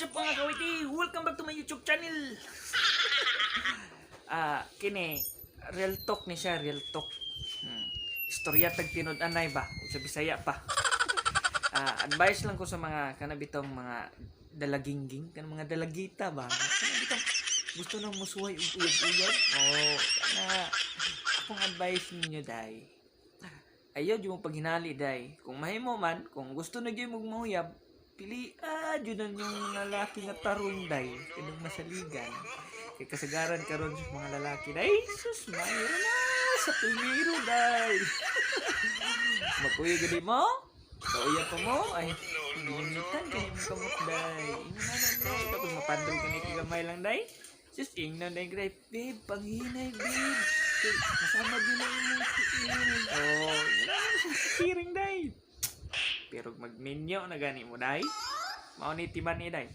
What's up, mga kawiti? Welcome back to my YouTube channel! Ah, kini, real talk ni siya, real talk. Istorya tag tinud-anay ba? Sa Bisaya pa. Ah, advice lang ko sa mga kanabitong mga dalagingging, kanang mga dalagita ba? Kanabitong gusto nang musuway ug uyab-uyab. Oh, kana akong advice ninyo, day. Ayaw jud mo paghinali, day. Kung mahimo man, kung gusto na jud mo mahuyab, pili ah jud na yung mga lalaki nga tarong, day, kanang masaligan. Kay kasagaran karon sa mga lalaki, day, sus, mayro na sa primero, day. Magkuya gani mo? Kauyab pa mo? Ay, ginitan kay mo kamot, day. Ingnan na, day. Tapos mapandol ka ni gamay lang, day. Sus, ingnan day, day. Babe, panghinay, babe. Kay, masama din na imong tiil. Oh, ingnan na sa hearing, day. Pero magminyo na gani mo, day. Mao ni timan ni, day.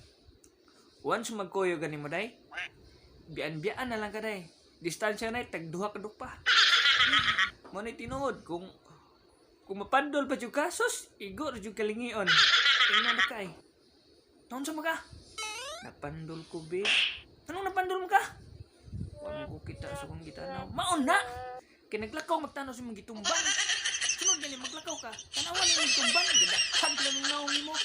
Once magkuyo gani mo, day, bian-bian na lang ka, day. Distansya na, tag duha ka pa. Mao ni tinuod kung mapandol pa jud ka, sus, igo ra jud kalingion. Tingnan na kay. Naon sa ka? Napandol ko, babe. Anong napandol mo ka? Wa ko kita sa kong gitanaw. Maon na! Kay naglakaw magtanaw sa imong gitumban. Sunod gali maglakaw ka. Tanawan imong gitumban. Gidakhan ka lang ng naong nimo.